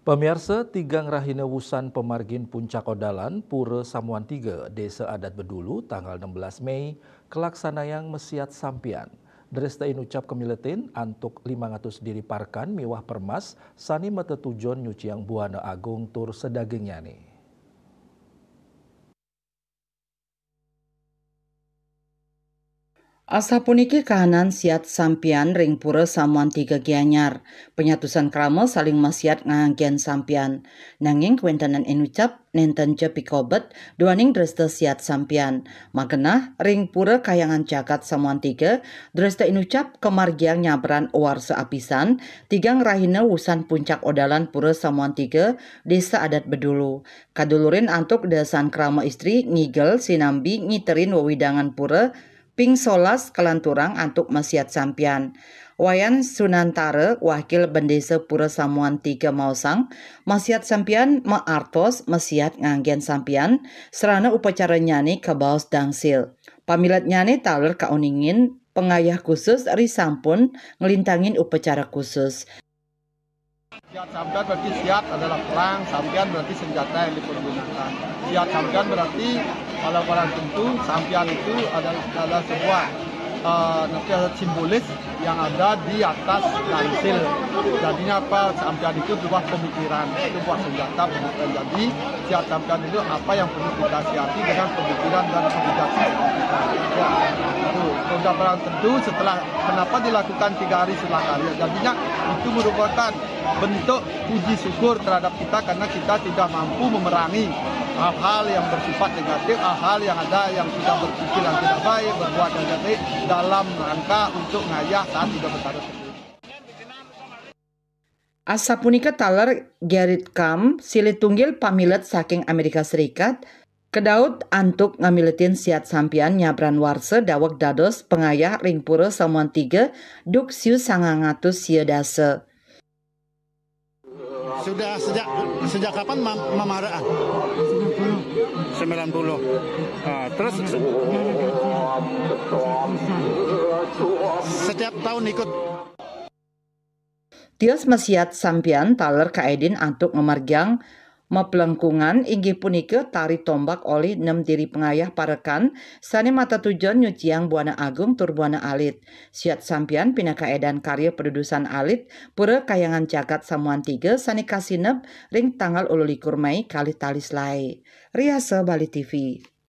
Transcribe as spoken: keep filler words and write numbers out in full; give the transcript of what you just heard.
Pamiarsa, tigang rahina wusan pamargin Puncak Odalan, Pura Samuan Tiga, Desa Adat Bedulu, tanggal enam belas Mei, kalaksanayang masiat sampian. Dresta inucap kamiletin antuk limang atus diri parekan miwah permas sané matetujon nyuciang Buana Agung tur sadagingnyane. Asapuniki kahanan siat sampian ring Pura Samuan Tiga Gianyar. Panyatusan krama saling masiat nganggen sampian. Nanging kawentenan inucap nénten ja pikobet duaning dresta siat sampian. Magenah ring Pura Kahyangan Jagat Samuan Tiga, dresta inucap kamargiang nyabran warsa apisan, tigang rahina wusan Puncak Odalan Pura Samuan Tiga, Desa Adat Bedulu. Kadulurin antuk dasan krama istri ngigel sinambi ngiterin wewidangan pura ping solas kalanturang antuk masiat sampian. Wayan Sunantara, Wakil Bendesa Pura Samuan Tiga maosang, masiat sampian maartos masiat nganggen sampian, sarana upacaranyane kabaos dangsil. Pamiletnyane taler kauningin pangayah khusus risampun nglintangin upacara khusus. Siat sampian berarti siat adalah perang, sampian berarti senjata yang dipergunakan. Siat sampian berarti kalau orang tentu sampian itu adalah, adalah sebuah eh, nanti ada simbolis yang ada di atas dangsil. Jadinya apa? Sampian itu sebuah pemikiran, itu buah senjata pemikiran. Jadi siat sampian itu apa yang perlu kita siati dengan pemikiran dan kebijaksanaan kita. Ya, itu. Kalau barang tentu setelah kenapa dilakukan tiga hari setelah karya, jadinya itu merupakan bentuk puji syukur terhadap kita karena kita sudah mampu memerangi hal-hal yang bersifat negatif, hal-hal yang ada yang sudah berpikiran tidak baik, berbuat yang tidak baik dalam rangka untuk ngayah saat tidak bertaruh. Asapunika taler Gerrit Kamm, silih tunggil pamilet saking Amerika Serikat, kedaut antuk ngamiletin siat sampian nyabran warsa daweg dados pangayah ring Pura Samuan Tiga duk siu sangang atus sia dasa. Sudah sejak sejak kapan mem- memaraan? Sembilan puluh. Ah, terus setiap tahun ikut. Tios masiat sampian taler kaedin antuk ngamargiang maplengkungan inggih punika tari tombak olih nem diri pangayah parekan sane matatujon nyuciang Buana Agung tur Buana Alit. Siat sampian pinaka edan karya padudusan alit Pura Kahyangan Jagat Samuan Tiga sane kasineb ring tanggal ulu likur Mei kalih tali selae. Riasa Bali T V.